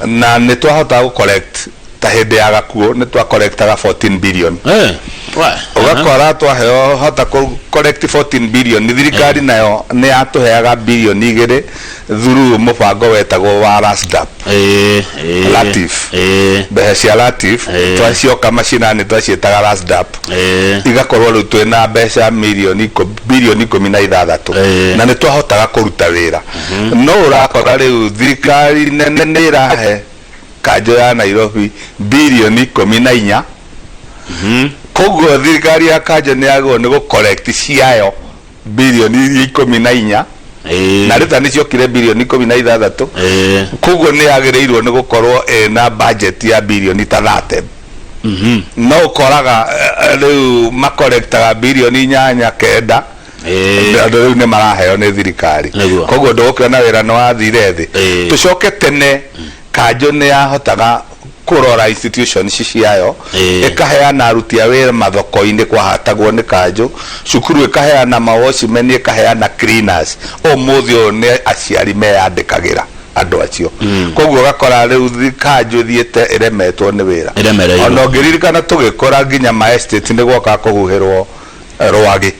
na nĩ twahotaga gũ collect ta hĩndĩ ya gakuũ nĩ twa collectaga 14 billion. Ũgakora twaheo hota kũ collect 14 billion, thirikari nayo nĩ yatũheaga bilioni 2 through mũbango wetagwo wa RASDAP. Latif. Mbeca cia Latif twacioka macinani twaciĩtaga RASDAP. Igakorwo rĩu twĩna mbeca mirioni bilioni 16 na nĩ twahotaga kũruta wĩra. No ũrakora rĩu thirikari nene nĩ ĩrahe kanjũ ya Nairobi bilioni 14. Koguo thirikari ya kanjũ nĩ yagĩrĩirwo nĩ gũ collect ciayo bilioni iria 14, na rĩta nĩ ciokire bilioni 16. Koguo nĩ yagĩrĩirwo nĩ gũkorwo ĩna budget ya bilioni ta 30, no ũkoraga rĩu makorektaga bilioni 8, 9. Andũ rĩu nĩ maraheo nĩ thirikari. Koguo ndũgũkĩona wĩra nĩ wathire thĩ. Tũcoke tene, kanjũ nĩ yahotaga kũrora institutions ciayo, ĩkaheana aruti a wĩra mathoko-inĩ kwahatagwo nĩ kanjũ, cukuru ĩkaheana mawatchmen, ĩkaheana cleaners. Ũmũthĩ ũyũ nĩ aciari meyandĩkagĩra andũ acio. Koguo ũgakora rĩu kanjũ ĩthiĩte ĩremetwo nĩ wĩra. Ĩremereirwo. Ona ũngĩririkana tũgĩkũra nginya ma estate nĩ gwokaga kũhuhĩrwo rwagĩ.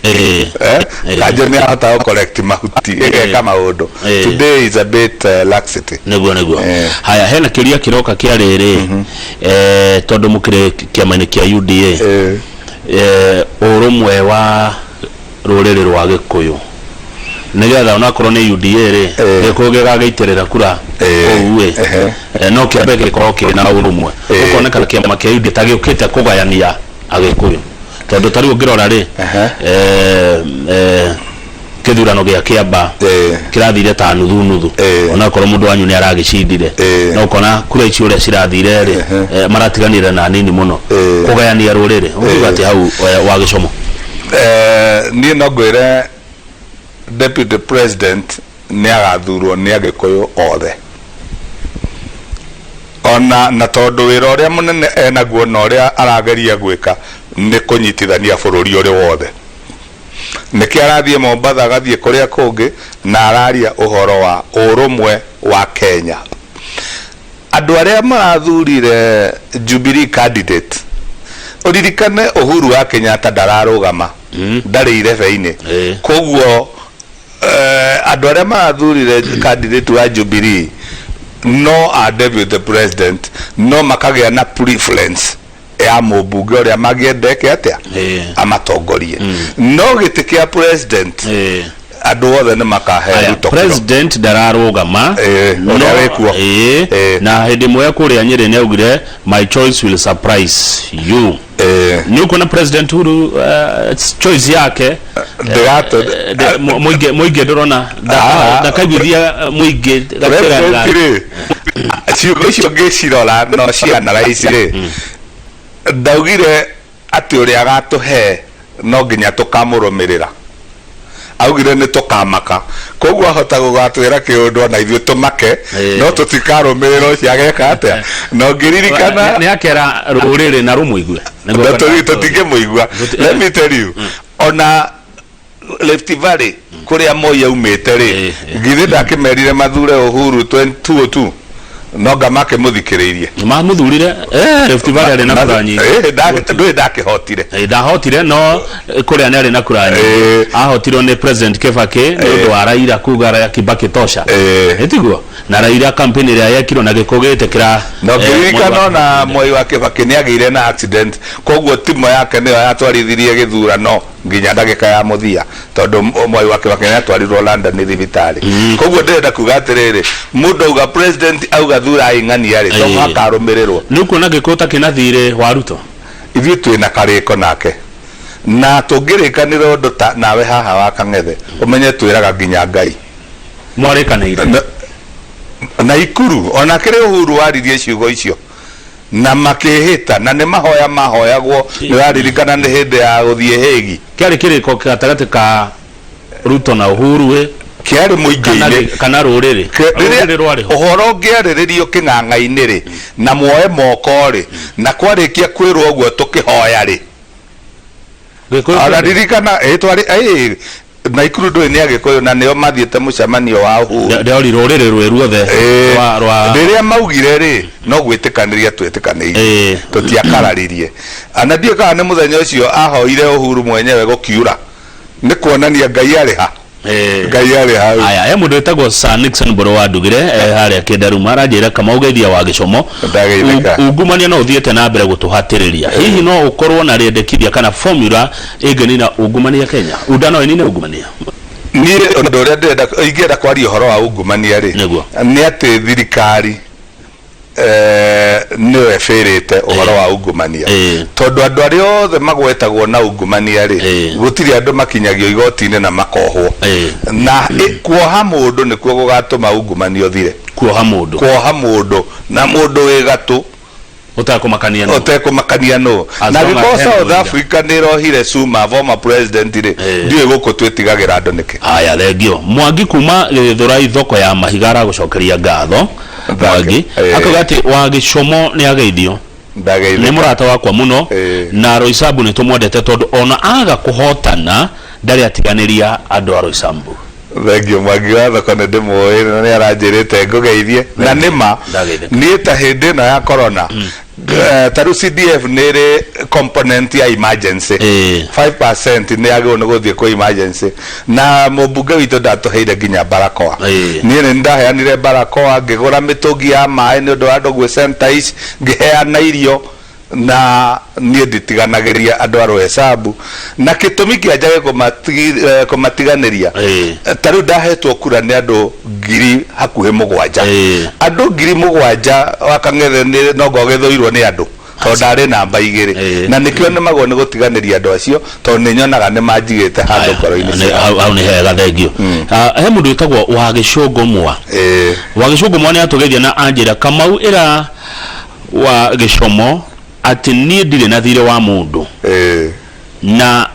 Kanjũ nĩ yahotaga gũ collect mahuti, ĩgeka maũndũ. Today is a bit laxity. Nĩguo. Haya, hena kĩũria kĩroka kĩa rĩrĩ, tondũ mũkĩrĩ kĩama-inĩ kĩa UDA, ũrũmwe wa rũrĩrĩ rwa Gĩkũyũ, nĩgetha onakorwo nĩ UDA rĩ, Gĩkũyũ gĩgagĩitĩrĩra kura kũu ĩ, no kĩambe gĩkorwo kĩrĩ na ũrũmwe. Ũkoneka kĩama kĩa UDA ta gĩũkĩte kũgayania Agĩkũyũ, tondũ ta rĩu ũngĩrora rĩ, kĩthurano gĩa Kĩamba kĩrathire ta nuthu nuthu, onakorwo mũndũ wanyu nĩ aragĩcindire, no ũkona kura icio ũrĩa cirathire rĩ, maratiganire na nini mũno. Kũgayania rũrĩrĩ, ũngiuga atĩ hau wa gĩcomo? Niĩ no ngwĩre deputy president nĩ agathurwo nĩ Agĩkũyũ othe, ona na tondũ wĩra ũrĩa mũnene enaguo na ũrĩa arageria gwĩka nĩ kũnyitithania bũrũri ũrĩ wothe. Nĩkĩo arathiĩ Mombatha, agathiĩ kũrĩa kũngĩ, na araria ũhoro wa ũrũmwe wa Kenya. Andũ arĩa marathurire Jubilee candidate, ũririkane Uhuru wa Kenyatta ndararũgama, ndarĩ irebe-inĩ. Koguo andũ arĩa marathurire candidate wa Jubilee no a deputy president, no makagĩa na preference ya mũmbunge ũrĩa mangĩenda eke atĩa, amatongorie, no gĩtĩ kĩa president andũ othe nĩ makahe Aya, Ruto kĩro. President ndararũgama. Ũrĩa wĩkuo. Na hĩndĩ ĩmwe kũrĩa Nyĩrĩ nĩ augire, "My choice will surprise you." Nĩ ũkuona President Uhuru choice yake mũingĩ ndũrona ndakaiguithia mũingĩ President rĩ, ciugo icio ngĩcirora no cianalyze rĩ, ndaugire atĩ ũrĩa agatũhe no nginya tũkamũrũmĩrĩra. Augire nĩ tũkamaka, koguo ahota gũgatwĩra kĩũndũ ona ithuĩ tũmake, no tũtikarũmĩrĩra ũcio ageka atĩa. Na ũngĩririkana Nĩ akera rũrĩrĩ na rũmũigue. Na tũtingĩmũigua. Let me tell you, ona Rift Valley kũrĩa Moi aumĩte rĩ, githĩ ndakĩmerire mathure Uhuru 2002? No nga makĩmũthikĩrĩirie? Mamũthurire. Rift Valley arĩ na kura nyingĩ. Ndũĩ ndakĩhotire. Ndahotire, no kũrĩa nĩ arĩ na kura nyingĩ. Ahotirwo nĩ President Kibaki nĩ ũndũ wa Raila kuga Kibaki tosha. Ĩtiguo na Raila campaign ĩrĩa yekirwo na gĩkũ gĩtĩkĩra. Na ũngĩririkana ona Mwai wa Kibaki nĩ agĩire na accident, koguo timo yake nĩyo yatwarithirie gĩthurano nginya ndagĩka ya mũthia, tondũ Mwai wa Kibaki nĩ atwarirwo London thibitarĩ. Koguo ndĩrenda kuga atĩrĩrĩ, mũndũ auga, president auga thurai ng'ania rĩ, to mũhaka arũmĩrĩrwo. Nĩ ũkuona gĩkũ ta kĩna thirĩ wa Ruto? Ithuĩ twĩna karĩko nake, na tũngĩrĩkanĩra ũndũ ta nawe haha wa Kang'ethe, ũmenye twĩraga nginya Ngai. Mwarĩkanĩire? Na ikuru ona kĩrĩ Uhuru waririe ciugo icio na makĩhĩta, na nĩ mahoya mahoyagwo. Nĩ waririkana nĩ hĩndĩ ya gũthiĩ Hĩgi. Kĩarĩ kĩrĩko gatagatĩ ka Ruto na Uhuru ĩ? Kĩarĩ mũingĩ-inĩ. Kana rũrĩrĩ? Rĩrĩa Rũrĩrĩ rwarĩ ho. Ũhoro ũngĩarĩrĩrio kĩng'ang'a-inĩ rĩ, na muoe moko rĩ, na kwarĩkia kwĩrwo ũguo tũkĩhoya rĩ, Gĩkũyũ ona kĩarĩ- ririkana ĩ twarĩ ĩ Naikuru ndũĩ nĩ Agĩkũyũ na nĩo mathiĩte mũcemanio wa Uhuru. Ndĩrori rũrĩrĩ rwĩ ruothe rwa rwa Rĩrĩa maugire rĩ, no gwĩtĩkanĩria twetĩkanĩirie, tũtiakararirie. Na ndiũĩ kana nĩ mũthenya ũcio ahoire Uhuru mwenyewe gũkiura, nĩ kuonania Ngai arĩ ha. Ngai arĩ hau. Aya, he mũndũ wĩtagwo Sir Nixon Mbũrũ wa Ndugire harĩa Kĩndaruma aranjĩra Kamau geithia wa gĩcomo. Ndageithĩka. Ungumania no ũthiĩte na mbere gũtũhatĩrĩria. Hihi no ũkorwo na rĩendekithia kana formula ĩngĩnina ungumania Kenya? UDA no ĩnine ungumania? Niĩ ũndũ ũrĩa ndĩrenda ingĩenda kwaria ũhoro wa ungumania rĩ, Nĩguo. nĩ atĩ thirikari nĩyo ĩbĩrĩte ũhoro wa ungumania, tondũ andũ arĩa othe magwetagwo na ungumania rĩ, gũtirĩ andũ makinyagio igoti-inĩ na makohwo. Na kuoha mũndũ nĩkuo gũgatũma ungumania ũthire. Kuoha mũndũ. Kuoha mũndũ, na mũndũ wĩ gatũ. Ũtekũmakania nũ. Ũtekũmakania nũ. As Na long as angĩkorwo hena South ũira. Africa nĩ ĩrohire Zuma, former president rĩ, ndiũĩ gũkũ twĩtigagĩra andũ nĩkĩ. Haya, thengio. Mwangi kuma Gĩthũrai thoko ya mahiga aragũcokeria ngatho. Mwangi akauga atĩ wa gĩcomo nĩ ageithio. Ndageithĩka. Nĩ mũrata wakwa mũno na Roysambu nĩ tũmwendete tondũ ona aga kũhotana ndarĩ atiganĩria andũ a Roysambu. Thengio Mwangi wa thoko nĩ ndĩmũĩ na nĩ aranjĩrĩte ngũgeithie na nĩ ma. Ndageithĩka. Niĩ ta hĩndĩ ĩno ya corona, ta rĩu CDF nĩ ĩrĩ component ya emergency, 5% nĩ yagĩrĩirwo nĩ gũthiĩ kwĩ emergency, na mũmbunge witũ ndatũheire nginya barakoa. Niĩ nĩ ndaheanire barakoa, ngĩgũra mĩtũngi ya maĩ nĩ ũndũ wa andũ gwĩ sanitize, ngĩheana irio, na niĩ nditiganagĩria andũ a Roysambu, na gĩtũmi kĩa njage kũmatiganĩria, ta rĩu ndahetwo kura nĩ andũ 7,000. Andũ 7,000 wa Kang'ethe nĩ nonga ũgĩthũirwo nĩ andũ tondũ ndarĩ namba 2, na nĩkĩo nĩmagwo nĩ gũtiganĩria andũ acio tondũ nĩ nyonaga nĩ manjigĩte handũ ngoro-inĩ ciao. Hau nĩ hega, thengio. He mũndũ wĩtagwo wa Gĩcũngũ Mwa. Wa Gĩcũngũ Mwa nĩ atũgeithia na anjĩra Kamau ĩra wa gĩcomo atĩ niĩ ndirĩ na thirĩ wa mũndũ, na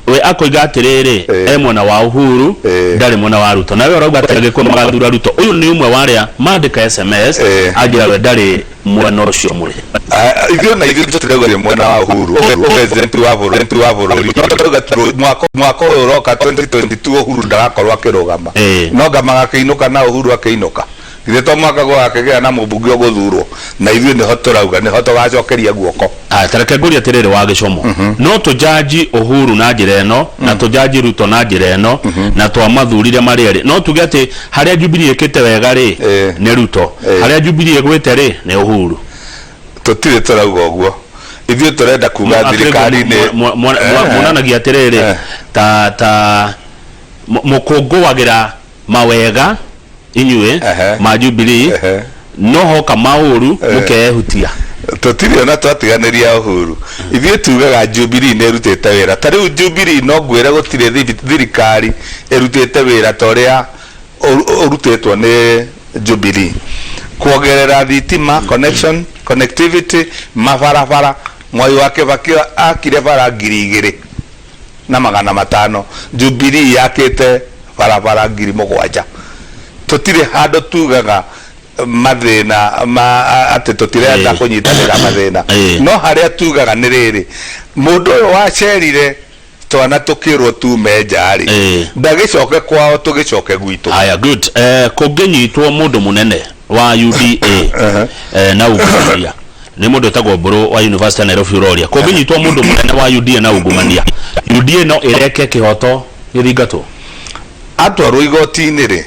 we akoiga atĩrĩrĩ, e mwena wa Uhuru, ndarĩ mwena wa Ruto, na we ũrauga atĩ Agĩkũyũ magathura Ruto. Ũyũ nĩ ũmwe wa arĩa mandĩka SMS, anjĩra we ndarĩ mwena ũcio mũrĩ. Ithuĩ na ithuĩ tũtirauga twĩ mwena wa Uhuru president wa bũrũri wa bũrũri, no tũrauga mwaka mwaka ũyũ ũroka 2022 Uhuru ndagakorwo akĩrũgama. No nga magakĩinũka na Uhuru akĩinũka, githĩ to mwaka gũgakĩgĩa na mũmbunge ũgũthurwo, na ithuĩ nĩho tũrauga nĩho tũgacokeria guoko. Ah, ta reke ngũrie atĩrĩrĩ wa gĩcomo, no tũjanji Uhuru na njĩra ĩno na tũjanji Ruto na njĩra ĩno na twamathurire marĩ erĩ, no tuge atĩ harĩa Jubilee ĩkĩte wega rĩ, nĩ Ruto, harĩa Jubilee ĩgwĩte rĩ, nĩ Uhuru? Tũtirĩ tũrauga ũguo, ithuĩ tũrenda kuga thirikari nĩ Muonanagia atĩrĩrĩ, ta ta mũkũngũagĩra mawega inyuĩ ma Jubilee, no hoka maũru mũkehutia. Tũtirĩ ona twatiganĩria Uhuru, ithuĩ tugaga Jubilee nĩ ĩrutĩte wĩra. Ta rĩu Jubilee, no ngwĩre gũtirĩ thirikari ĩrutĩte wĩra ta ũrĩa ũrutĩtwo nĩ Jubilee, kuongerera thitima, connection, connectivity, mabarabara. Mwai wa Kibaki akire bara 2500, Jubilee yakĩte barabara 7,000. Tũtirĩ handũ tugaga mathĩna ma atĩ tũtirenda kũnyitanĩra mathĩna, no harĩa tugaga nĩ rĩrĩ, mũndũ ũyũ wacerire twana tũkĩrwo tume nja rĩ, ndagĩcoke kwao, tũgĩcoke gwitũ. Haya, good. Kũngĩnyitwo mũndũ mũnene wa UDA na ungumania, nĩ mũndũ wĩtagwo Mbũrũ wa University ya Nairobi ũroria, kũngĩnyitwo mũndũ mũnene wa UDA na ungumania, UDA no ĩreke kĩhoto gĩthingatwo? Atwarwo igoti-inĩ rĩ,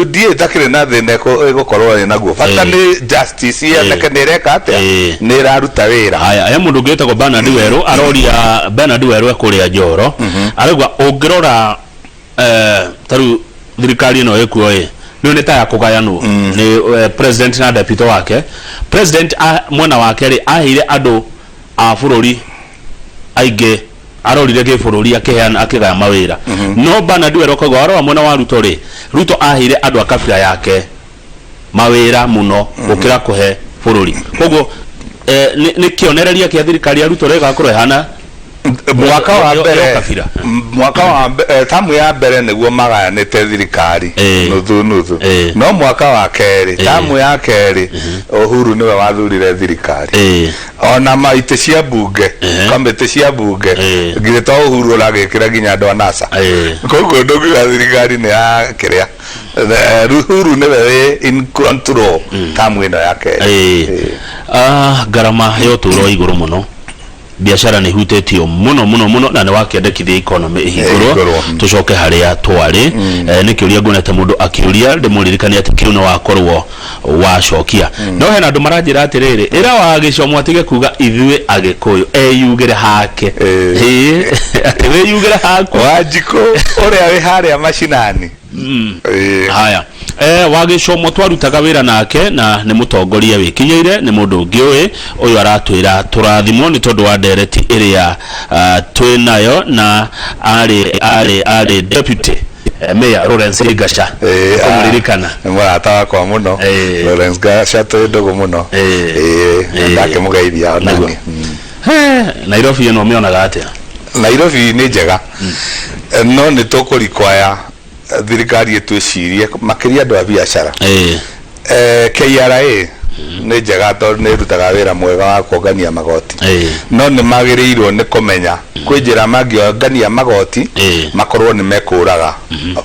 UDA ĩtakĩrĩ na thĩna ĩgũkorwo ĩ naguo, bata nĩ justice yoneke nĩ ĩreka atĩa, nĩ ĩraruta wĩra. Haya, he mũndũ ũngĩ wĩtagwo Bernard Werũ aroria, Bernard Werũ ekũrĩa Njoro, arauga ũngĩrora ta rĩu thirikari ĩno ĩkuo ĩ rĩu nĩ ta ya kũgayanwo nĩ president na deputy wake. President mwena wake rĩ, aheire andũ a bũrũri aingĩ, arorire gĩbũrũri akĩheana, akĩgaya mawĩra. No Bernard Werũ akauga warora mwena wa Ruto rĩ, Ruto aheire andũ a kabira yake mawĩra mũno gũkĩra kũhe bũrũri. Koguo nĩ kĩonereria kĩa thirikari ya Ruto rĩgakorwo ĩhana Mwaka wa mbere ya ũkabira. Mwaka wa tamu ya mbere nĩguo magayanĩte thirikari nuthu nuthu, no mwaka wa kerĩ, tamu ya kerĩ, Uhuru nĩwe wathurire thirikari. Ona ma itĩ cia mbunge, kamĩtĩ cia mbunge, githĩ to Uhuru ũragĩkĩra nginya andũ a NASA? Koguo ndũngiuga thirikari nĩ ya kĩrĩa. Uhuru nĩwe wĩ in control tamu ĩno ya kerĩ. Ah, ngarama ya ũtũũro igũrũ mũno, biacara nĩ ihutĩtio mũno mũno mũno, na nĩ wakĩendekithia economy ĩhingũrwo. Ĩhingũrwo. Tũcoke harĩa twarĩ. Nĩ kĩũria nguonete mũndũ akĩũria, ndĩmũririkanie atĩ kĩu nĩ wakorwo wacokia, no hena andũ maranjĩra atĩrĩrĩ, ĩra wa gĩcomo atige kuga ithuĩ Agĩkũyũ, eyugĩre hake. Ĩĩ, atĩ wĩyugĩre haku. Wanjikũ ũrĩa wĩ harĩa macinani. Haya, wa gĩcomo twarutaga wĩra nake na nĩ mũtongoria wĩkinyĩire, nĩ mũndũ ũngĩ ũĩ ũyũ aratwĩra tũrathimwo nĩ tondũ wa ndereti ĩrĩa twĩ nayo, na arĩ deputy mayor Lawrence Gacha. Kũmũririkana. Nĩ mũrata wakwa mũno. Lawrence Gasha, twĩ ndũgũ mũno. Ndakĩmũgeithia onani. He, Nairobi ĩno ũmĩonaga atĩa? Nairobi nĩ njega, no nĩ tũkũrikwaya thirikari ĩtwĩcirie makĩria andũ a biacara. KRA nĩ njega tondũ nĩ ĩrutaga wĩra mwega wa kuongania magoti, no nĩ magĩrĩirwo nĩ kũmenya kwĩ njĩra mangĩongania magoti makorwo nĩ mekũraga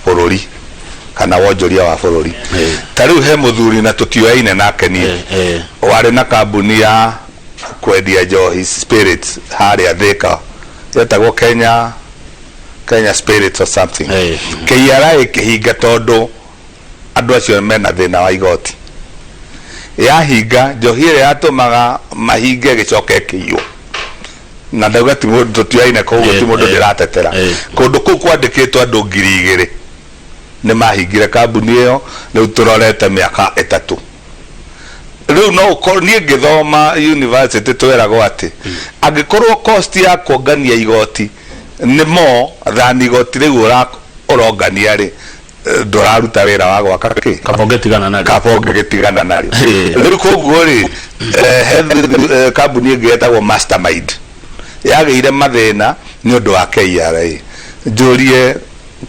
bũrũri kana wonjoria wa bũrũri. Ta rĩu he mũthuri na tũtioyaine nake niĩ, warĩ na kambuni ya kwendia njohi, spirits, harĩa Thika, yetagwo Kenya Spirits or something. KRA ĩkĩhinga tondũ andũ acio mena thĩna wa igoti. Yahinga, njohi ĩrĩa yatũmaga mahinge ĩgĩcoka ĩkĩiywo, na ndauga ti mũndũ tũtioyaine, koguo ti mũndũ ndĩratetera. Kũndũ kũu kwandĩkĩtwo andũ 2000 nĩ mahingire kambuni ĩyo. Rĩu tũrorete mĩaka 3 rĩu. No ũkorwo niĩ ngĩthoma university tweragwo atĩ angĩkorwo cost ya kuongania igoti nĩ more than igoti rĩu ũrongania rĩ, ndũraruta wĩra wa gwaka kĩ. Kaba ũngĩtigana narĩo. Kaba ũngĩgĩtigana narĩo. Rĩu koguo rĩ, he kambuni ĩngĩ yetagwo Mastermind yagĩire mathĩna nĩ ũndũ wa KRA. Njũrie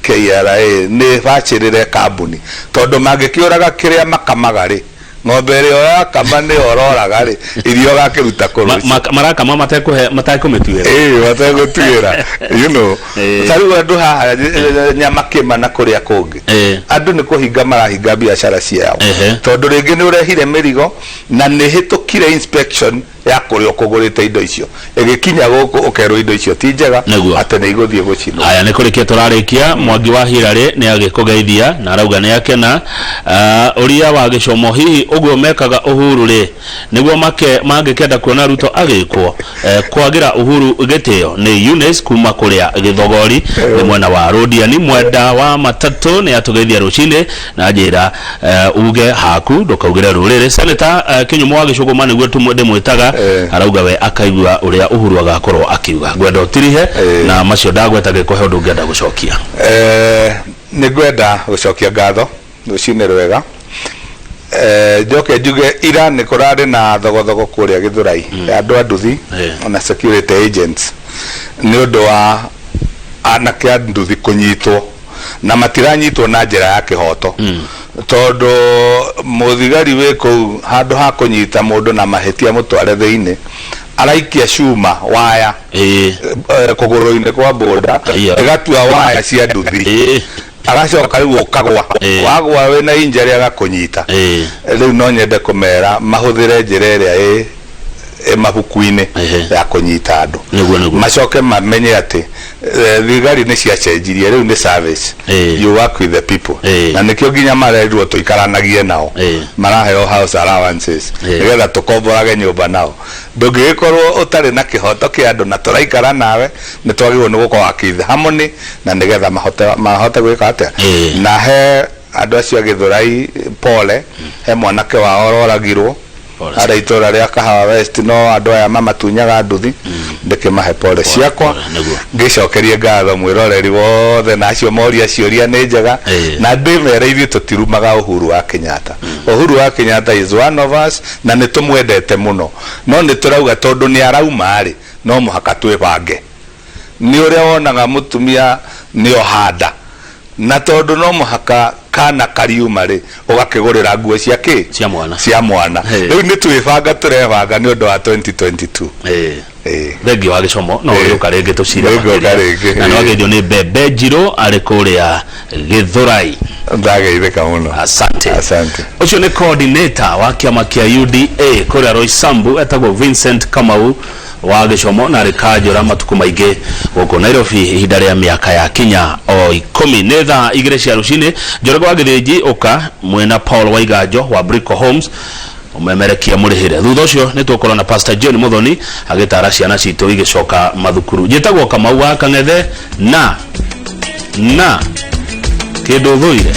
KRA nĩ bacĩrĩre kambuni, tondũ mangĩkĩũraga kĩrĩa makamaga rĩ, ng'ombe ĩrĩa ũrakama nĩyo ũroraga rĩ, iria ũgakĩruta kũ rũciũ? Marakama matekũhe, matekũmĩtuĩra. Ĩĩ, mategũtuĩra. Ta rĩu andũ haha Nyamakĩma na kũrĩa kũngĩ, andũ nĩ kũhinga marahinga biacara ciao, tondũ rĩngĩ nĩ ũrehire mĩrigo na nĩ hĩtũkire inspection ya kũrĩa ũkũgũrĩte indo icio, ĩgĩkinya gũkũ ũkerwo indo icio ti njega, atĩ nĩ igũthiĩ gũcinwo. Aya, nĩ kũrĩkia tũrarĩkia. Mwangi wa Hirarĩ nĩ agĩkũgeithia na arauga nĩ akena. Ũria wa gĩcomo, hihi ũguo mekaga Uhuru rĩ, nĩguo make mangĩkenda kuona Ruto agĩkwo? Kwagĩra Uhuru gĩtĩo nĩ Eunice kuma kũrĩa Gĩthogori, nĩ mwena wa Rũdiani. Mwenda wa Matatũ nĩ atũgeithia rũcinĩ na njĩra uge haku ndũkaugĩre rũrĩrĩ. Senator Kĩnyumo wa Gĩcũgũma nĩguo ndĩmwĩtaga, arauga we akaigua ũrĩa Uhuru agakorwo akiuga. Ngwenda ũtirihe na macio ndagweta, gĩkũhe ũndũ ũngĩenda gũcokia. Nĩ ngwenda gũcokia ngatho rũcinĩ rwega. Njoke njuge ira nĩ kũrarĩ na thogothogo kũrĩa Gĩthũrai ya andũ a nduthi ona security agents, nĩ ũndũ wa anake a nduthi kũnyitwo na matiranyitwo na njĩra ya kĩhoto, tondũ mũthigari wĩ kũu, handũ ha kũnyita mũndũ na mahĩtia mũtware thĩinĩ, araikia cuma waya kũgũrũ-inĩ kwa boda, ĩgatua waya cia nduthi, agacoka rĩu ũkagwa. Wagwa wĩna injury, agakũnyita. Rĩu no nyende kũmera mahũthĩre njĩra ĩrĩa ĩ mabuku-inĩ ya kũnyita andũ. Nĩguo, nĩguo. Macoke mamenye atĩ thigari nĩ ciacenjirie, rĩu nĩ service. You work with the people. Na nĩkĩo nginya marerirwo tũikaranagie nao, maraheo house allowances nĩgetha tũkomborage nyũmba nao. Ndũngĩgĩkorwo ũtarĩ na kĩhoto kĩa andũ na tũraikara nawe. Nĩ twagĩrĩirwo nĩ gũkorwo with harmony na nĩgetha mahote gwĩka atĩa. Na he andũ acio a Gĩthũrai pole, he mwanake wao ũroragirwo Pole. Harĩa itũra rĩa Kahawa West, no andũ aya mamatunyaga nduthi. Ndĩkĩmahe pole ciakwa. Pole, nĩguo. Ngĩcokerie ngatho mwĩroreri wothe na acio moria ciũria nĩ njega, na ndĩmere ithuĩ tũtirumaga Uhuru wa Kenyatta. Uhuru wa Kenyatta is one of us na nĩ tũmwendete mũno, no nĩ tũrauga tondũ nĩ arauma rĩ, no mũhaka twĩbange. Nĩ ũrĩa wonaga mũtumia nĩ ohanda, na tondũ no mũhaka. Kana kariuma rĩ, ũgakĩgũrĩra nguo cia kĩ? Cia mwana. Cia mwana. Hey. Rĩu nĩ twĩbanga tũrebanga nĩ ũndũ wa 2022. Thengio wa gĩcomo no ũrĩũka rĩngĩ tũcire. Nĩngũka makĩria. Rĩngĩ, Na ĩĩ. nĩwageithio nĩ mbembe njirũ arĩ kũrĩa Gĩthũrai. Ndageithĩka mũno. Asante. Asante. Ũcio nĩ coordinator wa kĩama kĩa UDA kũrĩa Roysambu, etagwo Vincent Kamau wa gĩcomo, na arĩ kanjũra matukũ maingĩ gũkũ Nairobi ihinda rĩa mĩaka ya kinya o 10. Nĩ thaa 2 cia rũcinĩ. Njoroge wa Gĩthĩnji, ũka mwena Paul Waiganjo wa Brico Homes ũmemerekia mũrĩhĩre. Thutha ũcio nĩ tũgũkorwo na Pastor John Muthoni agĩtara ciana citũ igĩcoka mathukuru. Njĩtagwo Kamau wa Kang'ethe na kĩndũ thũire.